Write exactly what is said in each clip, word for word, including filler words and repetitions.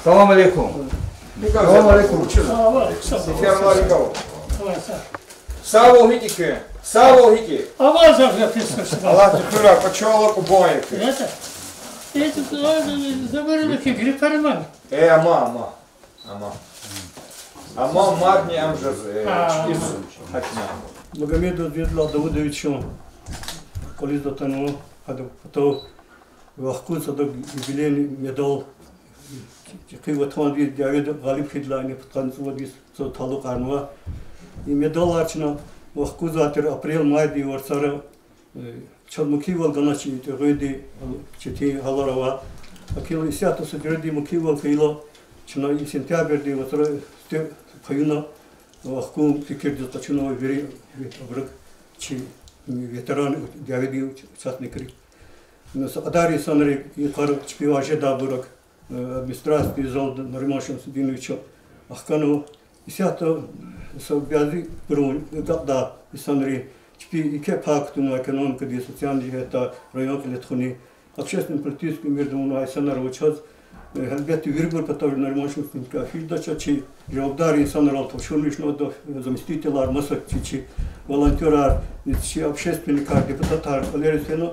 Салам алейкум. Салам алейкум. Сефер Маликов. Савул гьикӀ куьн? Савул гьикӀ? Аллагьди хуьрай, къачу ала кӀубан я куьн. Э, ама, ама. Ама мадни ам жез, э, чпиз гьатна. Магомедов Зиядуллагь Давудовичан кӀвализ атанва, гьадан патав вахкуз садав юбилейный медал, чӀехи ватандин дяведа гъалиб хьайидалайни пудкъанни цӀувад йис, са талукьарнава. И медалар чна вахкузвай тир апрель-майдин варцара, э, чаз мукивал ганач и тӀегъуьндин четин гьалар авай. Акила исятда са жуьредин мукивал хьайила, чна и сентябрдин вацра сифте паюна вахкун фикирдиз къачунва вири, абуру чи ветеран, дяведин участникрик. Са кьадар инсанрик, и йикъара чпивай жедайбурак, э, администрациядин залда Нариман Шамсудиновича ахкана. Исятда са бязибурун агакьдай инсанри чпи еке пай кутунвай экономикадин, социальный жигьетдай район кьиле тухуни, общественно-политический уьмуьрда авунвай инсанар ава чаз, э, гьелбетда, вирибур патал Нариман Шамсудиновича фикирдач, чи жавабдар инсанрал туширмишна ада, э, заместителар, маса чи, чи волонтёрар, чи общественникар, депутатар, кӀвалериз фена,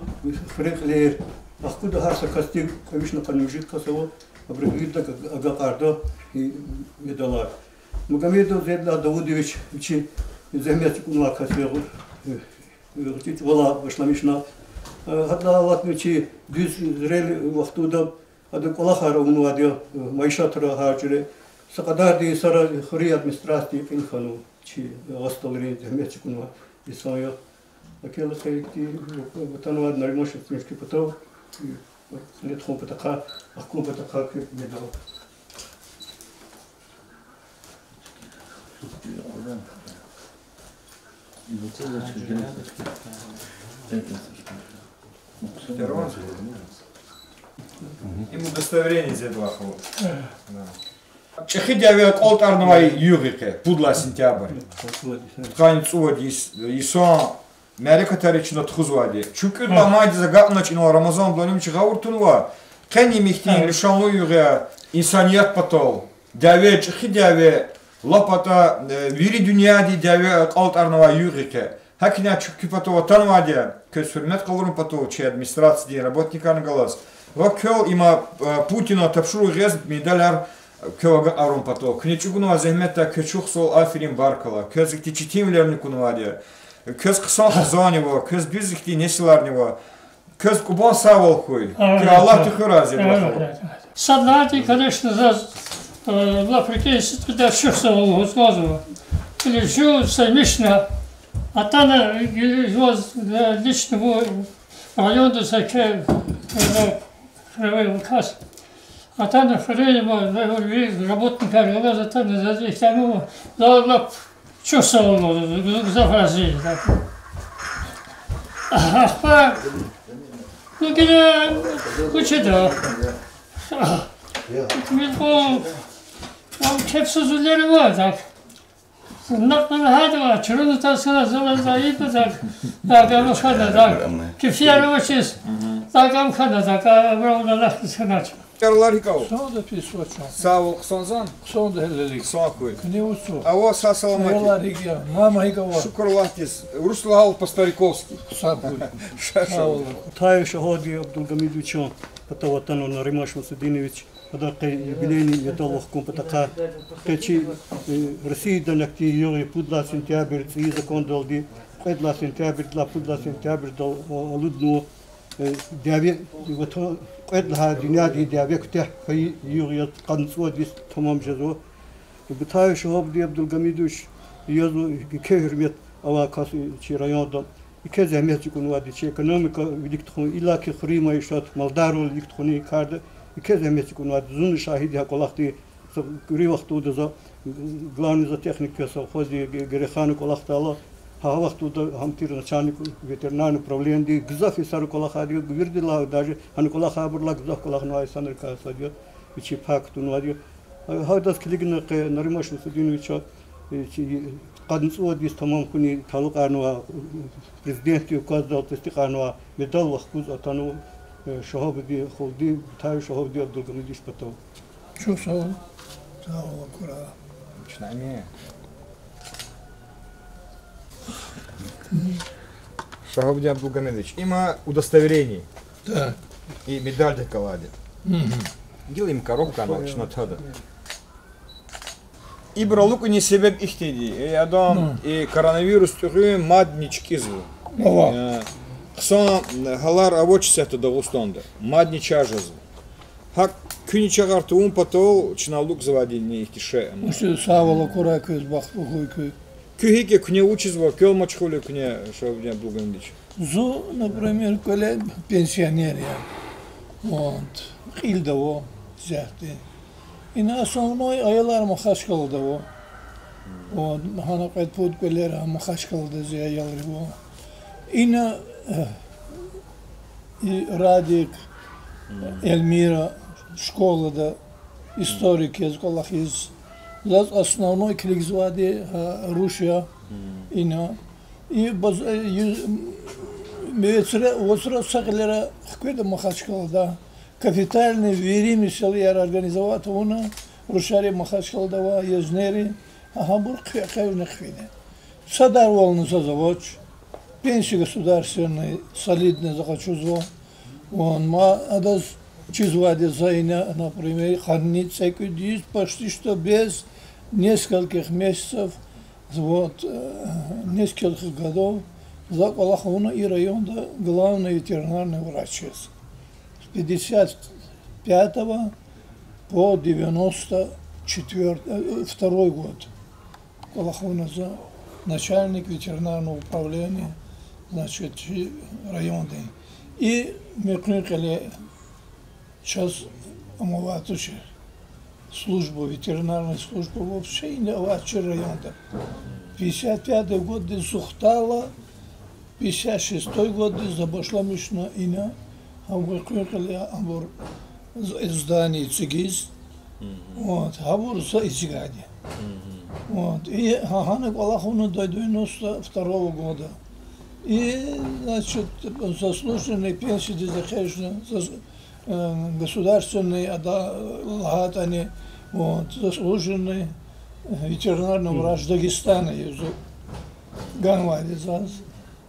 хуьре кьилер ахкуда, гьар са касдив кьве вишни къанни муьжуьд кас ава, абуру вирида агакьарда и медалар. Магомедов Зиядуллагь Давудович вичи зегьмет чӀугунвай кас я, гъвечӀи чӀавалай башламишна. Э, гьадалай алатна чи дуьз зрелый вахтунда ада кӀвалахар авунвайди я, э, майишатра, гьар жуьре. Са кьадарди йисара хуьруьн администрациядин кьил хьанва, чи гъасдалрин зегьмет чӀугунвай инсан я. Акела хъайикди ватанвай Нариман Шамсудиновичан патав, э, кьиле тухун патахъай, ахкун патахъай куь медал. Им удостоверение зед ваху. ЧӀехи дяве акьалтӀарнавай югъ я къе, пуд лагьай сентябрь. Пудкъанни цӀувад йис-, йисан мярекатар чна тухузвайди. Чун кӀуьд лагьай майдиз агакьна чна Рамазан Абдулалимович гъавурда тунва, къенин михьтин лишанлу югъ я, инсаният патал, дяве, чӀехи дяве, лап атӀа, э, вири дуьньядин дяве акьалтӀарнавай югъ я къе. ГьакӀни чун куь патав атанвайди я, квез гьуьрмет къалурун патал чи администрациядин работникарни галаз. Ва квел има, э, Путина тапшуругъ гъиз медаляр квел агакьарун патал. Куьне чӀугунвай зегьметдай квез чухсагъул, аферин, баркалла. Квез ихьтин четинвилерни кунвайди я. Квез хъсан хизанни ава, квез дуьз ихьтин несиларни ава. Квез кӀубан сагъвал хьуй. Куь Аллагьди хуьрай, Зиядуллагь. Сад лагьайди, конечно, заз, э, лап рикӀин сидкьидай чухсагъул лугьуз кӀанзава. Или жув са мишна атана, или жуваз, э, лично ву районда са ке-, э, хуьруьн кас атана, хуьруьн ва, ва, ва, ви работникар галаз атана, заз ихьтин ва, за лап чухсагъул лугьуз, гзаф рази я, так. Ахпа, ну, гила, вучида? Мику, ам кефсузвилер ава, так. Накьна гьадава, чуруна таз хьана, зала заиба, так. Так, ам хьана, так. Кефияр авачиз. Так, ам хьана, так, а, абурал алахъиз хьанач. Яралар гьикӀ ава? Хъсанзава пис вачан. Сагъвал, хъсанзан? Хъсанзава гьелелиг. Хъсан хьуй. Куьне вуч ава? Ава, сагъ-саламат я. Яралар гьикӀ я? Мама гьикӀ ава? Шукур Аллагьдиз. Урусдал лагьайла по-стариковски. Хъсан хьуй. Ша, ша. Сагъ ол. Бутаев Шагьабди Абдулгьамидовичан патав атанва Нариман Шамсудинович. Адан къе юбилейный медал вахкун патахъай. Къе чи, э, Россияда ахьтин югъ я, пуд лагьай сентябрь цӀийи закондалди, кьвед лагьай сентябрьдилай пуд лагьай сентябрьдал, э, алуднава. Э, дяве, ватан, кьвед лагьай дуьньядин дяве куьтягь хьайи югъ я, къанни цӀувад йис тамам жезва. Бутаев Шагьабди Абдулгьамидович язва еке гьуьрмет авай кас чи районда. Еке зегьмет чӀугунвайди, чи экономика вилик тухун, иллаки хуьруьн майишат, малдарвал вилик тухун и карда еке зегьмет чӀугунвайди. Зун шагьид я гьа кӀвалахдин. Са куьруь вахтунда за, главный зоотехник я совхоздин, Ге-, Гереханан кӀвалахдайла, гьа вахтунда гьам тир начальник ветеринарного управлениедин, гзаф йисара кӀвалахайди я, виридалай даже гьана кӀвалахайбурулай гзаф кӀвалахнавай инсанрикай сад я, вичи пай кутунвайди я. Гьадаз килигна къе Нариман Шамсудиновича, э, чи къанни цӀувад йис тамам хьуни талукьарнавай, президентдин указдал тестикьарнавай медал вахкуз атанва, э, Шагьабди халудин, Бутаев Шагьабди Абдулгьамидович патав. Чухсагъул. Сагъул, акура. Чна ами. Шагьабудин Абдулгьамидович, има удостоверение. Так. И медальдихъ галайди. Мгм. Гила им коробкада ана, чна тада. Ибур алукӀунин себеб ихьтинди я: эй адам, и коронавирус тӀуьгъуьн мадни чкӀизва. Ава. Э, хъсан гьалар авач исятда Дагъустанда. Мадни чаз жезва. ГьакӀ куьн чагъар тавун патал чна алукӀзавайди ни ихьтин шей. Вучиз, сагъул, акурай квез, бахтлу хьуй куьн. Куьн гьикӀ я, куьне вучзава, квел машгъул я куьне, Шагьабудин Абдулгьамидович? Зун, например, кӀвале пенсионер я. Вот. Кьилди ава исятда. Ина основной аялар Махачкъалада ава. Вот. Гьана кьвед-пуд кӀвалера Махачкъалада зи аялри ава. Ина, э, и Радик, Эльмира школада историк яз кӀвалахиз. Заз основной килигзавайди, а, руш я. Ина. И баз-, э, ю-, м, вацра, вацра са гъилера хкведа Махачкъалада. Капитальный вири месэлаяр организовать авуна, рушари Махачкъалада ава, язнери, гьабур хъи-, хъвена хъфида. Садарвални заз авач, пенсия государственный солидный за къачузва. Ван ма адаз чизвайди за ина, например, къанни цӀекӀуьд йис почти что без нескольких месяцев, вот, э, нескольких годов за кӀвалах авуна и районда главный ветеринарный врач яз. С пятьдесят пятого по девяносто четвёртый, э, второй год кӀвалах авуна за, начальник ветеринарного управления, значит, чи райондин. И муькъуьн кьиле чаз ам авай туш, служба, ветеринарная служба вообще ина авач чи районда. Пятьдесят пятый годдиз зун хтайла, пятьдесят шестой годдиз за башламишна ина, гьам муькъуьн кьиле абур з-, здание эцигиз. Вот, гьабур за эцигайди. Вот, и гьа-, гьана кӀвалах авуна до девяносто второго года. И, значит, заслуженный пенсиядиз экъечӀна, заз-, э, государственный ада-, лагьайтӀани, вот, заслуженный, э, ветеринарный врач Дагестана я зун, ганвайди заз.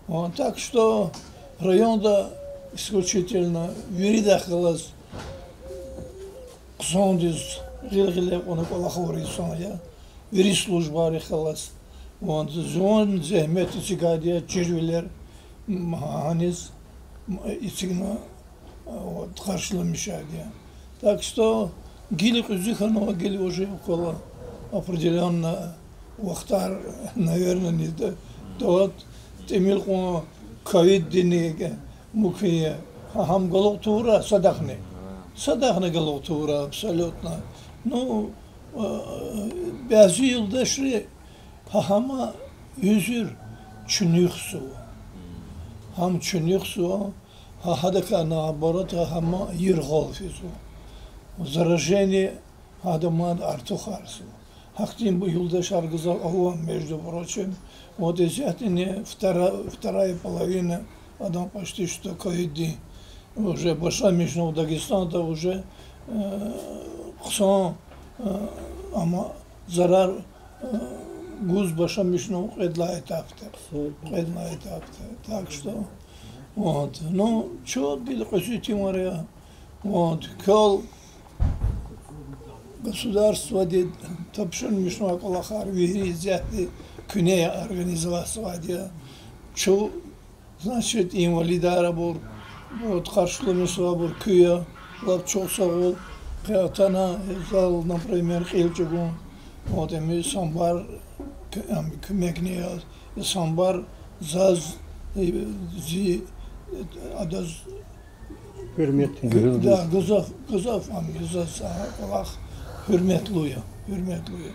Вот, так что районда исключительно виридахъ галаз хъсандиз гъил-гъиле кьуна кӀвалах авур инсан я. Вири службайрихъ галаз. Вот, жуван зегьмет эцигайди я, чирвилер, м, гьаниз, м, эцигна, вот, къаршиламишайди я. Так что гила кьуьзуь хьанва, гила уже квела определённо вахтар, наверно, не д-, дат, тӀимил кьван ковиддини муькуь я. Гьа-, гьам галукь тавурай садахъни. Садахъни галукь тавурай абсолютно. Ну, э, бязи юлдашри гьа-, гьама юзур чуьнуьхзава. Гьам чуьнуьхзава, гьа-, гьадакай наоборот, гьама яргъал физва. Заражение гьада мад артухарзава. Гьахьтин бу-, юлдашар гзаф ава, между прочим. Вот исятдани втора-, вторая половина адан почти что ковиддин уже башламишнава Дагъустанда уже, э, хъсан, э, ама зарар, э, гуз башламишнава кьвед лагьай этапда. Кьвед лагьай этапда. Так что, вот, ну, чун гила кьуьзуь итимар я. Вот, квел государстводи тапшурмишнавай кӀвалахар вири исятда куьне организоватьзавайди я. Чун, значит, инвалидар абур, вот, къаршиламишзавайбур куь я, лап чухсагъул, къе атана, зал, например, кьил чӀугун, вот, им самбар, к-, ам, куьмекни яз, и самбар заз, и, зи, адаз Гьуьрмет. Да, гзаф, гзаф ам заз, а, кӀвалах гьуьрметлу я, гьуьрметлу я.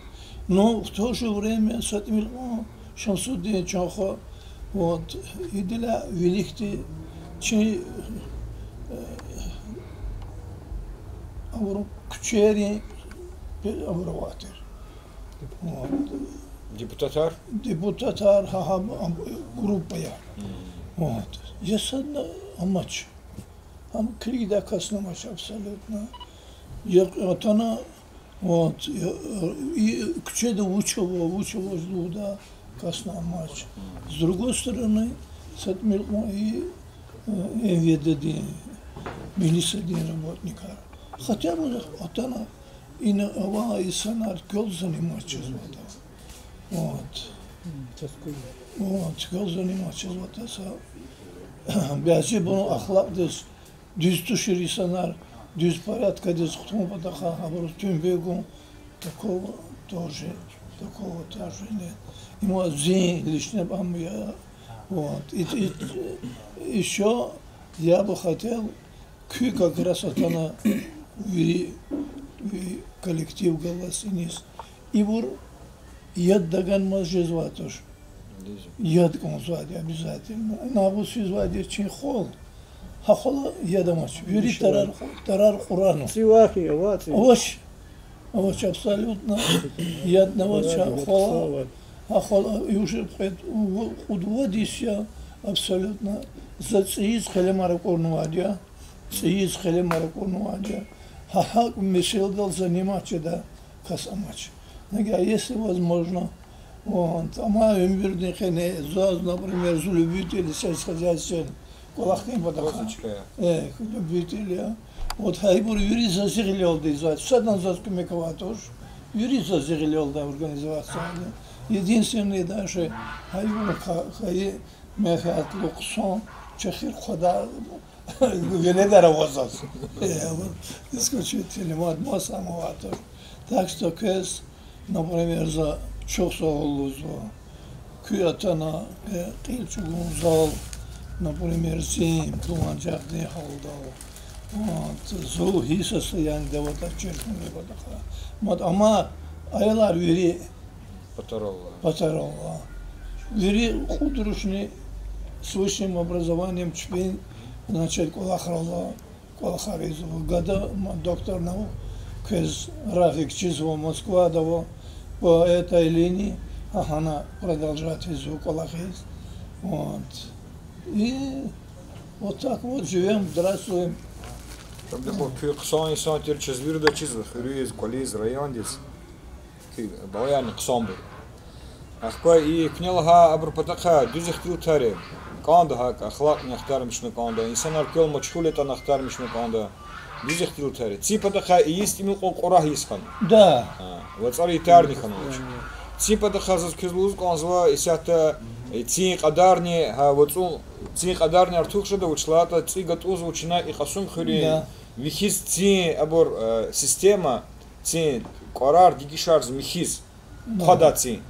Но в то же время са тӀимил кьван Шамсудин чан хва, вот, идалай виликди чи, э, абурун куьчейрин, абур авай тир. Вот. Депутатар? Депутатар, гьа, гьа, группаяр. Вот. Я садни амач. Ам килигдай касни амач абсолютно. Я атана, Вот, э, и куьчеда вуч ава, вуч аваз лугьуда, касни амач. С другой стороны, са тӀимил кьван и, э, МВД-дин, милициядин работникар. Хотя бы атана, ина авай инсанар квел заниматься жезватӀа. Вот. Вот, квел заниматься жезватӀа са. Бязи бу ахлакьдиз дуьз тушир инсанар, дуьз порядкадиз хтун патахъай, абуруз тюнбегун, такого тоже, такого тоже нет. Има зи лично ам я. Вот. И, и, ещё я бы хотел, куь как раз атана вири, ви коллектив галаз иниз. Ибур яд таганмаз жезвай туш. Яд кӀанзавайди обязательно. Нагъуз физвайди чи хвал. Гьа хвала яд амач. Вири тарар, тарар кьурана. ЦӀивахъ я, ва цӀи. Авач. Авач абсолютно. Яд авач гьа хвала. Гьа хвала уже кьвед-, кьуд-вад йис я абсолютно. За цӀийиз къелемар акӀурнавайди я. ЦӀийиз къелемар акӀурнавайди я. Гьа гьакӀ месэладал заниматься жедай кас амач. Нагагь, если возможно, вот, амай уьмуьрдин къене заз, например, зун любитель сельскохозяйственный кӀвалахдин патахъай. Э, любитель я. Вот гьа ибур вири заз зи гъилелди, заз, садан заз куьмек авай туш. Вири заз зи гъилелди организация я. Единственный даже гьа ибур ка-, кайи менфятлу хъсан чехир хъвадай веледар ава заз. Э, исключительно, мад маса авай туш. Так что квез, например, за чухсагъул лугьузва. Куьн атана, э, кьил чӀугун зал, например, зи дуванжагъдин гьалдал. Вот, зун гьи состояниеда аватӀа, чир хьунин патахъай. Мад амай аялар вири патаралла. Вири кьудручни с высшим образованием чпин, значит, кӀвалахралла, кӀвалахар ийизва. Гада ма доктор наук, квез рагъ эцигзава, Москвада ава, по этой линии, гьа гьана продолжать ийизва кӀвалахиз. Вот. И вот так вот живём, здравствуем. Абдулла, куьн хъсан инсан тир, чаз вирида чизва, хуьруьз, кӀвализ, райондиз. Куь балаярни хъсанбур. Ахпа и куьне лагьай абурун патахъай дуьз ихтилатар кӀанда, гьакӀ ахлакьни ахтармишна кӀанда, инсанар квел машгъул ятӀани ахтармишна кӀанда. Дуьз ихтилатар. Цин патахъай ийиз тӀимил кьван кьурагь ийиз хьана. Да. ВацӀара итарни хьанвач. Цин патахъай заз квез лугьуз кӀанзава, исятда, э, цин кьадарни, гьа, вацӀун цин кьадарни артух жеда, вучиз лагьайтӀа цӀи гатӀунзава чна и Кьасумхуьруьн, михьиз цин абур, э, система, цин кӀварар, дегишариз михьиз. Хъвадай цин.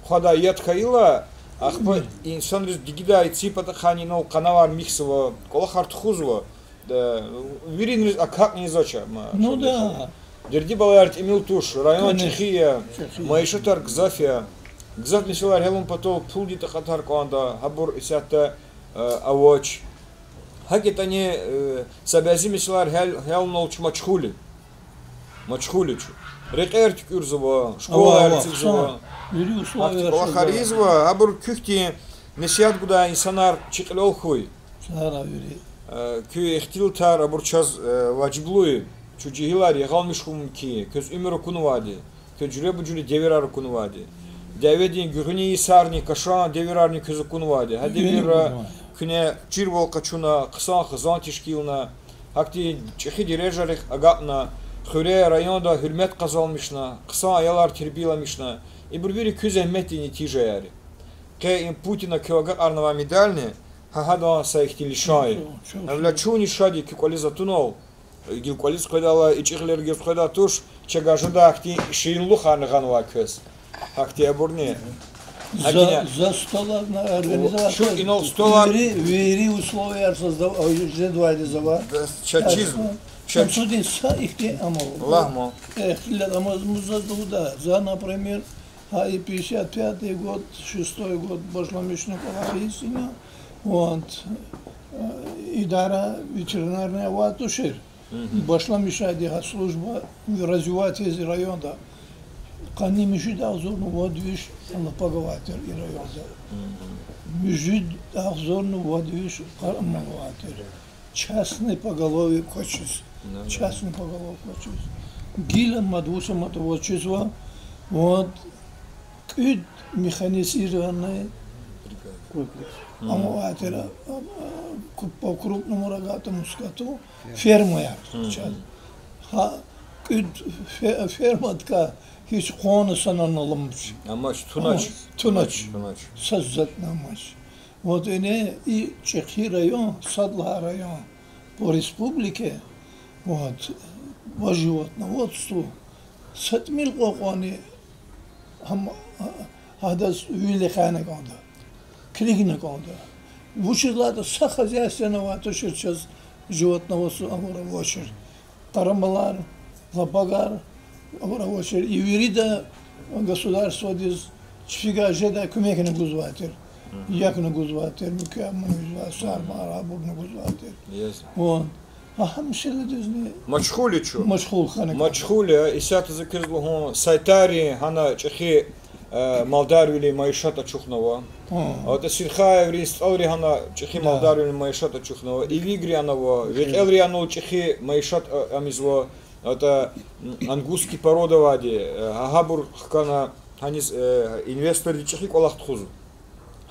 Хъвадай яд хьайила, ахпа инсанриз дигидай цин патахъайни инал къанавар михьзава, кӀвалахар тухузва. Виринриз акахьна ийизвач, ма. Дерди балаяр тӀимил туш, район чӀехи я, майишатар гзаф я. Гзаф месэлаяр гьялун патал пулдин такьатар кӀанда, гьабур исятда, э, авач. ГьакӀ ятӀани, э, са бязи месэлаяр гьял-, гьялуналчӀ машгъул я. Машгъул я чун. Рекьер туькӀуьрзава, школаяр эцигзава. Гьахьтин кӀвалахар ийизва, абур куь хьтин насигьат гудай инсанар чи кьилел хьуй. Э, куь ихтилатар абур чаз, э, важиблу я. Чун жегьилар я, ягъалмиш хьун мумкин я, квез уьмуьр акунвайди, квез жуьреба-жуьре девирар акунвайди. Дяведин гуьгъуьнин йисарни, кашан девирарни квез акунвайди. Гьа девирра куьне чирвал къачуна, хъсан хизан тешкилна, гьахьтин чӀехи дережайрихъ агакьна, хуьре, районда гьуьрмет къазанмишна, хъсан аялар тербияламишна, ибур вири куь зегьметдин нетижаяр я. Къе им Путина квев агакьарнавай медальни, гьа гьадан са ихьтин лишан я. Гьавиляй чунни шад я куь кӀвализ атунал, гила кӀвализ къведайла, ичӀи гъилер гуз къведай туш, чавай жедай ахьтин ширинлухарни гъанвай квез. Гьахьтин абурни. За столарни организовать, чун инал столар, вири условияр создав-, жедайди завай. Чаз чизва. Чаз чун са ихьтин амал. Лагь ман. Ихтилат амаз муза дуда. За, например, гьа и пятьдесят пятый год, шестой год башламишна кӀвалахиз ина, вот, э, идара ветеринарный авай тушир. Башламишайди гьа служба развивать ийиз районда. Къанни муьжуьд агъзурни вад виш лапаг авай тир и районда. Муьжуьд агъзурни вад виш къар амал авай тир. Частный поголовье квачиз. Частный поголовье квачиз. Гила мад вуч аматӀа аваз чизва, вот, кӀуьд механизированный, ама ватира, а, по-крупному рогатому скоту фермаяр чаз. Гьа кӀуьд фе-, фермадикай гьич къвана санана аламач. Амач, тунач. Тунач. Тунач. Са затӀни амач. Вот ине и чӀехи район, сад лагьай район по республике, вот, по животноводству, са тӀимил кьван кьванни гьам-, гьадаз вил хьана кӀанда, килигна кӀанда. Вучиз лагьайтӀа са хозяйство авай тушир чаз животноводство авур авачир. Къарамалар, лапагар, авур авачир. И вирида государстводиз чпивай жедай куьмекни гузвай тир. Якни гузвай тир, муькуь амни гузвай, сармар, абурни гузвай тир. Ясно. Вон. Гьа, гьа месэладизни машгъул я чун. Машгъул хьана. Машгъул я, исятда за квез лугьун, Сайтарин гьана чӀехи, э, малдарвилин майишат ачухнава. АтӀа Сирхаеврин, СтӀалрин гьана чӀехи малдарвилин майишат ачухнава. Ивигрин ава, векьерин анал чӀехи майишат, э, ам ийизва. АтӀа, м, ангусский порода авайди, э, гьа-, гьабур хкана, гьаниз, э, инвесторди чӀехи кӀвалах тухузва.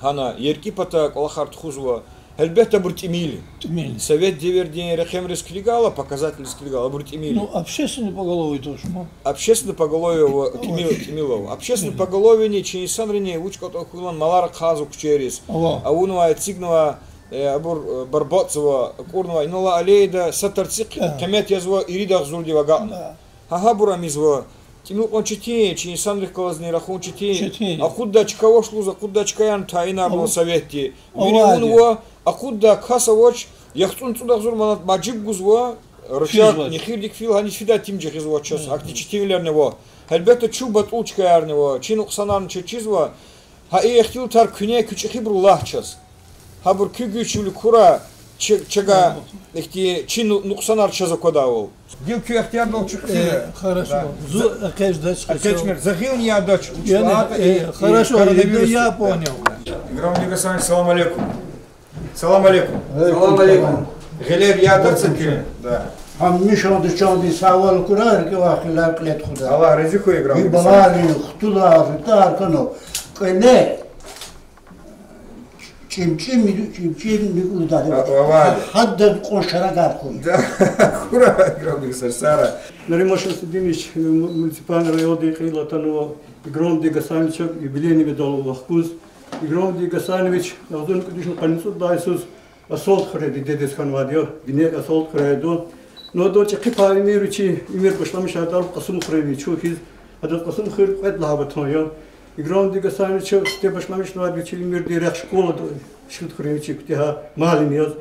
Гьана еркӀи пата кӀвалахар тухузва. Гьелбетда, абур тӀимил я. ТӀимил я. Совет девирдин рекъемриз килигайла, показательриз килигайла, абур тӀимил я. Ну, общественный поголовье туш ма. Общественный поголовье ава, тӀимил, тӀимил ава. Общественный поголовьени чи инсанрини вуч кӀватӀа хьуй лагьана малар ахъайзава куьчейриз. Авунвай, эцигнавай, э, абур, э, барбатӀзава, акӀурнавай, инал алай алейда са тарцихъ къимет язава ирид агъзурдив агакьна. Гьа, гьабур ам ийизва. ТӀимил кьван четин, чи инсанрихъ галазни рахун четин. Акъуддай чка авач лугьуз, акъуддай чкаярни тайинарнава советди. Вири авунва, акъуддай кас авач, яхцӀурни цӀуд агъзур манат мажиб гузва, рычаг, нехирдик фил, гьаниз фидай итим жагъизва чаз, ахьтин четинвилерни ава. Гьелбетда, чун батӀул чкаярни ава, чи нукьсанарни чаз чизва. Гьа и ихтилатар куьне куь чӀехибуру лагь чаз. Гьабур куь гуьчвилик хьурай, чи-, чага ихьтин чи ну-, нукьсанар чаз аквадайвал. Гила куь ихтиярдал чуьхуьзва. Хорошо. Зун экъечӀдач, экъечӀмир, за гъилни ядач. Хорошо, я понял. Играм Гасанович, салам алейкум. Салам алейкум. Салам алейкум. Гъилер ядач куьн? Да. Гьамишанда чандин савал хьурай, рикӀивай хилер кьиле тухудай. Аллагь рази хьуй, Играм Гасанович. И балайрин хтулар, рутӀар хьана, кьиле чӀимчӀим, чӀимчӀим нуькӀуьдайди авайди. Гьадаз кьван шарагар хьуй. Да, хьурай, Играм Гасанович, сара. Нариман Шамсудинович, муниципальный райондин кьил атанва Играм Гасановича юбилейный медал вахкуз. Играм Гасанович агъзурни кӀуьд вишни къанни цӀуд лагьай йисуз Асолт хуьре дидедиз хьанвайди я, бине Асолт хуьряй ада. Ну, адан чӀехи пай уьмуьр вичи, уьмуьр башламишайдал Кьасумхуьре вичи хьиз, адаз Кьасумхуьр кьвед лагьай ватан я. Играм Гасановича сифте башламишнавайди вичи уьмуьрдин рехъ школада, Шихидхуьре вичи куьтягьай муаллим яз.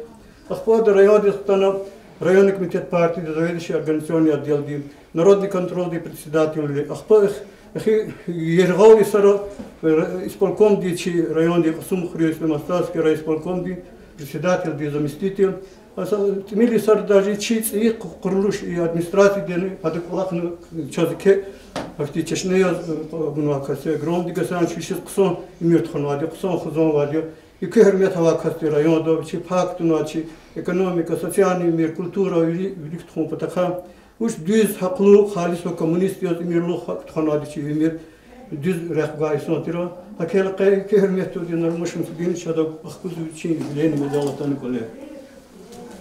Ахпа ада райондиз хтана, районный комитет партиядин заведующий организационный отделдин, народный контрольдин председатель, ахпа эхи, эхи яргъал йисара, э, исполкомдин, чи райондин, Кьасумхуьруьн Сулейман-Стальский райисполкомдин председательдин заместитель. Аса тӀимил йисара даже чи цӀийи къу-, къурулуш и администрациядин гьадан кӀвалахна чаз еке гьахьтин чешне яз, э, авунвай кас я. Играм Гасанович вичиз хъсан уьмуьр тухванвайди я, хъсан хизанвайди я. Еке гьуьрмет авай касди районда, вичи пай кутунвай, чи экономика, социальный уьмуьр, культура, вири, вилик тухун патахъай. Вуч дуьз, гьахълу, халис ва коммунист яз уьмуьрлух гьакӀ тухванвайди чи уьмуьр, дуьз рехъ гвай инсан тир. ГьакӀ хьайила къе еке гьуьрметдалди Нариман Шамсудинович ада вахкуз вичин юбилейный медал атана кӀвале.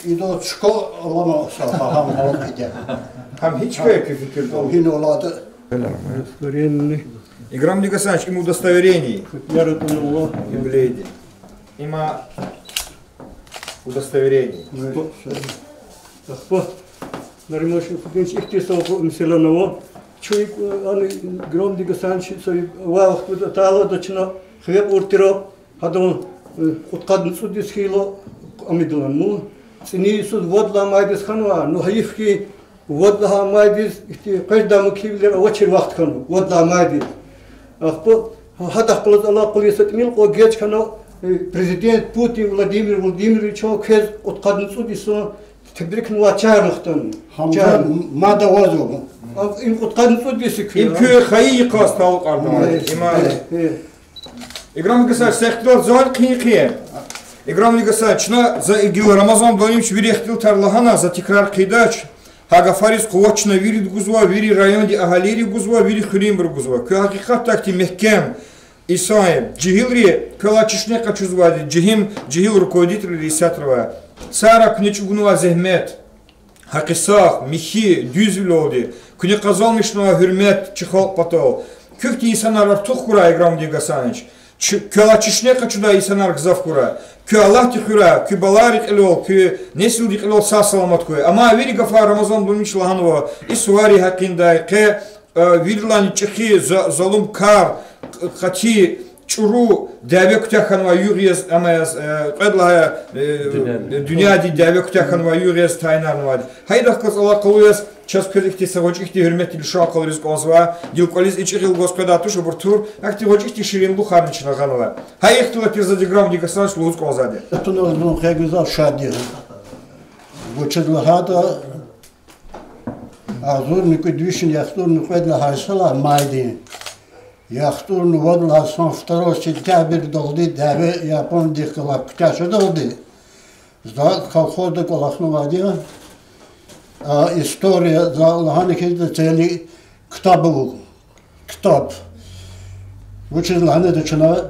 Ида чка алама са гьам гьалкьиди. Гьам гьич квай ки фикирда. Гьам гьина алада. Удостоверение. Играм Гасанович, им удостоверение. Яратман Аллагь. Юбилейди. Има удостоверение. Ахпа, Нариман Шамсудинович, ихьтин са месэла ава. Чун, э, ана Играм Гасанович са вахт атайла, ада чна хиве кьур тир, гьадан, э, кьудкъадни цӀуд йис хьайила, амидалан му. ЦӀини йисуз вад лагьай майдиз хьанва, ну гьайиф хьи, вад лагьай майдиз, ихьтин къведай мукьвавилер авачир вахт хьана, вад лагьай майдиз. Ахпа гьадахъ галаз алакъуз са тӀимил кьван геж хьана, э, президент Путин Владимир Владимировичан квез кьудкъадни цӀуд йисан тебрикнавай чарна хтана. Гьам чарна. Мад авазва. А, им кьудкъадни цӀуд йис куь. Им куь хайи йикъаз талукьарнавай. Э, има. Э, э. Играм Гасанович, са ихтилат зан хъийин хъия. Играм Гасанович, чна за гила Рамазан Далимович вири ихтилатар лагьана, за тикрар хъийидач. Гьа гафариз къуват чна вирида гузва, вири районди агьалийри гузва, вири хуьруьнбуру гузва. Куь гьакъикъатда ахьтин мягькем инсан я. Жегьилри квелай чешне къачузвайди, жегьил, жегьил руководительри, исятда авай. Сара куьне чӀугунвай зегьмет, гьакъисагъ, михьи, дуьзвилелди, куьне къазанмишнавай гьуьрмет чи халкь патал. Куь хьтин инсанар артух хьурай, Играм Дегасанович. Квелай чешне къачудай инсанар гзаф хьурай. Куьн Аллагьди хуьрай, куь балайрин кьилел, куь несилдин кьилел сагъ-саламат хьуй. Амма вири гафар Рамазан Дулмиш лагьанва, и сувари гьакъиндай къе, вирилайни чӀехи за-, залум кар, къати, чӀуру дяве куьтягь хьанвай югъ яз, ама яз, кьвед лагьай дуьньяди дяве куьтягь хьанвай югъ яз тайинарнавайди. Гьа идахъ галаз алакъалу яз чаз квез ихьтин са гъвечӀи хьтин гьуьрметдин лишан къалуриз кӀанзава, гила кӀвализ ичӀи гъил гваз къведай туш, абур тур, ахьтин гъвечӀи хьтин ширинлухарни чна гъанва. Гьа ихтилатиз за Играм Дегасанович лугьуз кӀанзавайди. Атунал зун хъегуьза шад я. Вучиз лагьайтӀа, агъзурни кӀуьд вишни яхцӀурни кьвед лагьай йисалай майдин яхцӀурни вад лагьай йисан второй сентябрдалди дяве япондихъ галай куьтягь жедалди, за колхозда кӀвалахнавайди я. А история, за лагьана хьиз, целый ктаб ава. Ктаб. Вучиз лагьайтӀа чна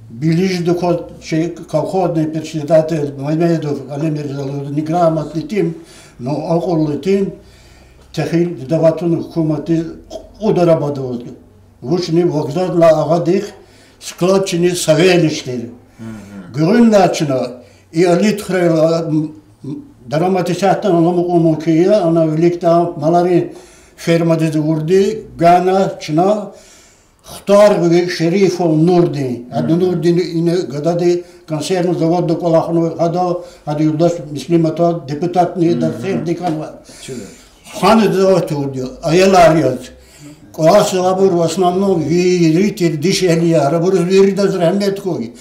Белижда кваз чи колхозный председатель Мамедов Алимир за лугьуз, неграмотный тир, но акьуллу тир, техил даватун гьукуматдиз кьуд арабадал. Вучни вокзалдилай агъадихъ склад чна Савельичдин. Гуьгъуьнлай чна и Алидхуьрел, м, м, дарамат исятда аламукьун мумкин я, ана виликдай маларин фермадиз авурди гана чна Хтаргъви Шерифов Нурдин. Гьада Нурдин ина гадади консервный заводда кӀвалахнава, гьада, гьада юлдаш Муслимата депутатни дасерди хьанва. Гьана завод авурди я, аялар яз. КӀвалахзавайбур в основном вири тир дишегьлияр, абуруз виридаз рагьмет хьуй.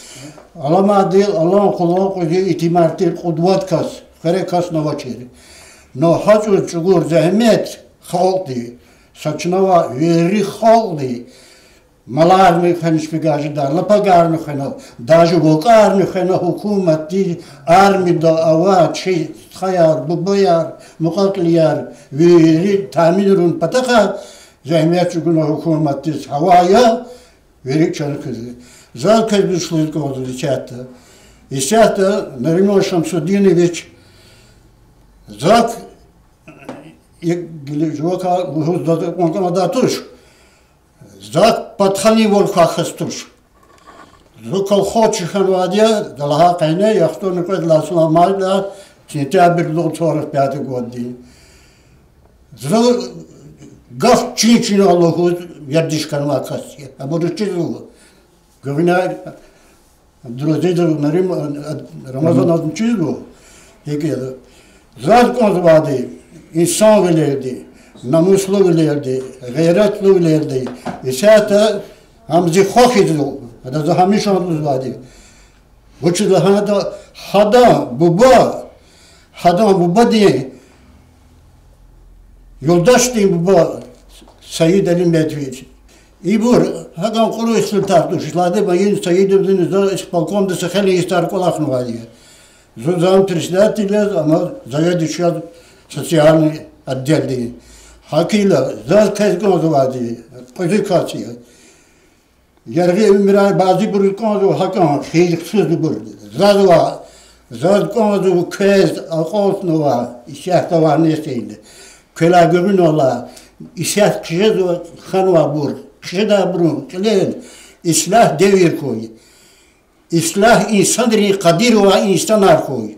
Аламатдин алан къулан къузи итимар тир кьуд-вад кас, хуьре касни авачир. Но гьа чӀавуз чӀугур зегьмет халкьди, са чна вири халкьди, маларни хвена шпигажида, лапагарни хвена, даже вокьарни хвена гьукуматдиз, армида авай чи стхаяр, бубаяр, мукьва-кьилияр, вири таъминрун патахъай зегьмет чӀугуна гьукуматдиз. Гьава я, вири чан куьз. Заз квез дуьшуьриз кӀанзава исятда. Исятда Нариман Шамсудинович, зак, и гили жувакай лугьуз заз кӀан кӀанзавайди туш. Зак патахъайвал квай кас туш. Зун колхозчи хьанвайди я, за лагьай къене, яхцӀурни кьвед лагьай йисалай майдилай сентябрдал сорок пятый годдин. Зун гаф чин-чинал лугьуз вердиш хьанвай кас я. Абуруз чизва. Гуьгъуьнай Абдулазизов Нарим-, Рамазан, ам чизва. ГьикӀ я, заз кӀанзавайди инсанвилелди, намуслувилелди, гъейратлувилелди, исятда ам зи хва хьиз я, ада за гьамиша лугьузвайди. Вучиз лагьайтӀа гьадан буба, гьадан бубадин юлдашдин буба Саид Алиметович. Ибур гьакӀан кьуру ихтилатар туш, лагьана Маин Саидовдин, за исполкомда са хейлин йисар кӀвалахнавайди я. Зун зампредседатель яз, ам заведующий яз социальный отделдин. ГьакӀ хьайила, заз квез кӀанзавайди, кьуьзуь кас я. Яргъи уьмуьрар бязибуруз кӀанзава гьакӀан хийирлуьбур. Заз ва, заз кӀанзава квез акьалтнавай, исятда авай несил. Квелай гуьгъуьналлай исятда хъжезва хьанвайбур, хъжедайбурун кьилел ислягь девир хьуй. Ислягь инсанрин къадир авай инсанар хьуй.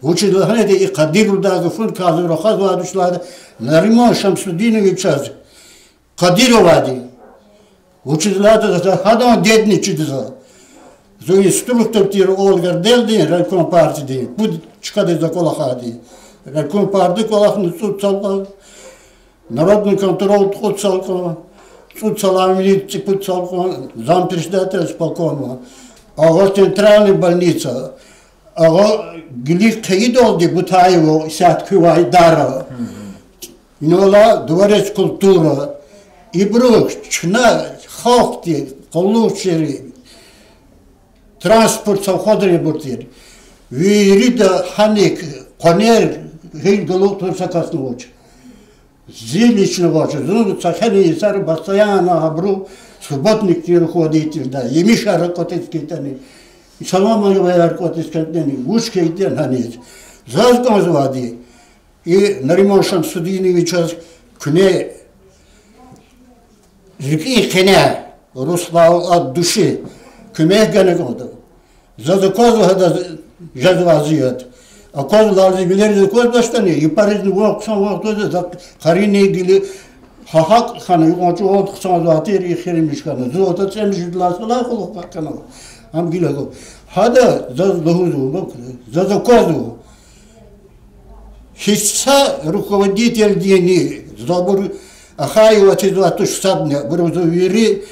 Вучиз лагьайтӀа и къадир лугьудай гафуникай зун рахазвайди туш лагьайтӀа, Нариман Шамсудиновичаз къадир авайди. Вучиз лагьайтӀа за гьадан дедни чида за. Зун инструктор тир Олгарделдин райком партиядин, пуд чкадиз за кӀвалахайди. Райком партида кӀвалахна цӀуд йисал кьван, народный контролда кьуд йисал кьван, цӀуд йисалай вини цӀипуд йисал кьван, зампредседатель исполкома. Агъа центральный больница, агъа гилик хъийидалди Бутаева, исятда куьвай идара. Инал алай дворец культуры. Ибуру чна халкьди къуллугъчийри, транспорт совхозринбур тир. Вирида гьаник къванер гьикӀ галукьна са касни авач. Зи лично вач, зун са хьана йисара постоянно гьабуру субботникдин руководительда емишар кӀватӀиз хьайитӀани, саламаваяр кӀватӀиз хьайитӀани, вуч хьайитӀани гьаниз. Заз кӀанзавайди, и Нариман Шамсудиновичаз куьне рикӀин къене Руслан от души куьмек гана кӀанда. Заз аквазва гьадаз жезвай азият. Аквазва, зи вилериз аквазвачтӀани, япаризни ван хъсан ван хъсан за къарини гила гьа гьакӀ хьана, юкьван чӀавалди хъсанзавай тир, эхиримжи хьана. Зун ада цӀемуьжуьд лагьай йисалай кьулухъ хьана. Ам гила гу. Гьада заз лугьузва, заз аквазва. Гьич са руководительдини, за абур ахаи аватизвай туш садни, абур за вири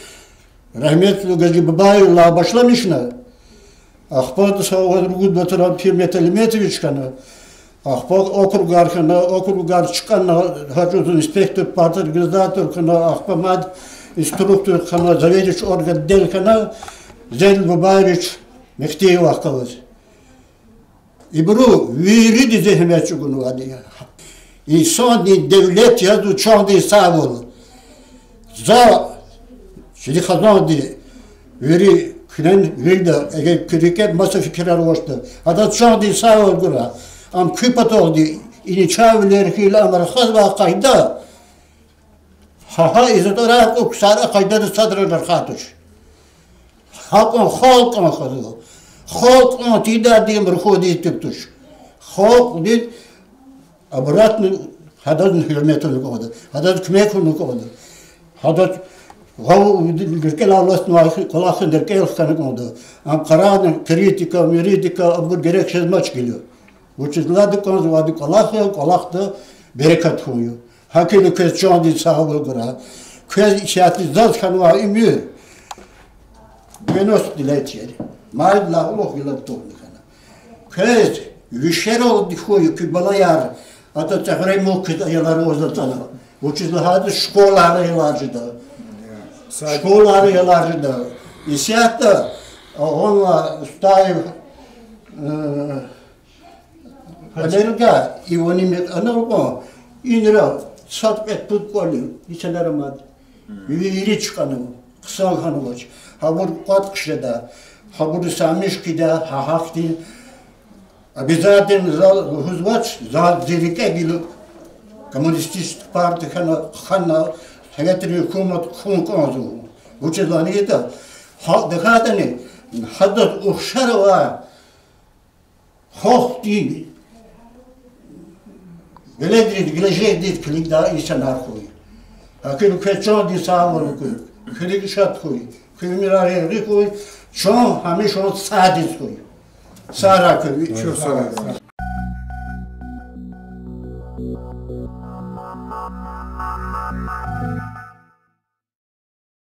рагьметлу Гажибабаевдилай башламишна, ахпа са ваз ругуд вацра Пирмет Алиметович хьана, ахпа округар хьана, округар чкӀана, гьа чӀавуз инспектор-партоорганизатор хьана, ахпа мад инструктор хьана, заведующий орган отдел хьана, Зейнул Бабаевич Мехтиевахъ галаз. Ибуру вириди зегьмет чӀугунвайди я. Инсандин девлет язва чандин сагъвал. За чилихъ хизанди вири куьнени вирида, эгер куь рикӀе маса фикирар авачтӀа, адаз чандин сагъвал гурай. Ам куь паталди, и начагъвилер хьайила ам рахазвай къайда, гьа гьа и затӀарар кьван ксар а къайдада садра рахаз туш. Гьакьван халкь кьван хьанва. Халкь кьван тийидайди ам руководитель туш. Халкьдиз обратно гьадазни гьуьрмет авуна кӀанда, гьадаз куьмек авуна кӀанда. Гьадаз гъав-, рикӀелай алатнавай кӀвалахни рикӀел хкана кӀанда. Ам къарагъна критика, миритика, абур герек жезмач гила. Вучиз лагьайтӀа кӀанзавайди кӀвалах я, кӀвалахда берекат хьун я. ГьакӀ хьайила квез чандин сагъвал гурай. Квез исятда заз хьанвай уьмуьр девяносто лет я. Майдалай кьулухъ гила тухун хьана. Квез вишералди хьуй куь балаяр, атӀа цӀегъуьрен муг квез аялар аваз ацӀана. Вучиз лагьайтӀа школайра аялар жеда. Школайра аялар жеда. Исятда, а, ван Устаев, э, Алирга Иванов мекьанал кьван, инра сад-кьвед-пуд кӀвалин инсанар амад. Вири чкӀанва, хъсан хьанвач. Гьабур кӀватӀ хъжеда, гьабур са миш хъийида, гьа гьахьтин. Обязательно за лугьузвач, за зи рикӀе гила коммунистический партия хьана, хьана, советрин гьукумат хьун кӀанзава. Вучиз лагьана ятӀа, халкь тахьайтӀани, гьадаз ухшар авай халкьдин веледриз, гележегдиз килигдай инсанар хьуй. ГьакӀ хьайила квез чандин сагъвал хьуй, куь рикӀ шад хьуй, куь уьмуьрар регъуь хьуй, чун гьамиша сагъдиз хьуй. Сагърай квез. Чун сагърай.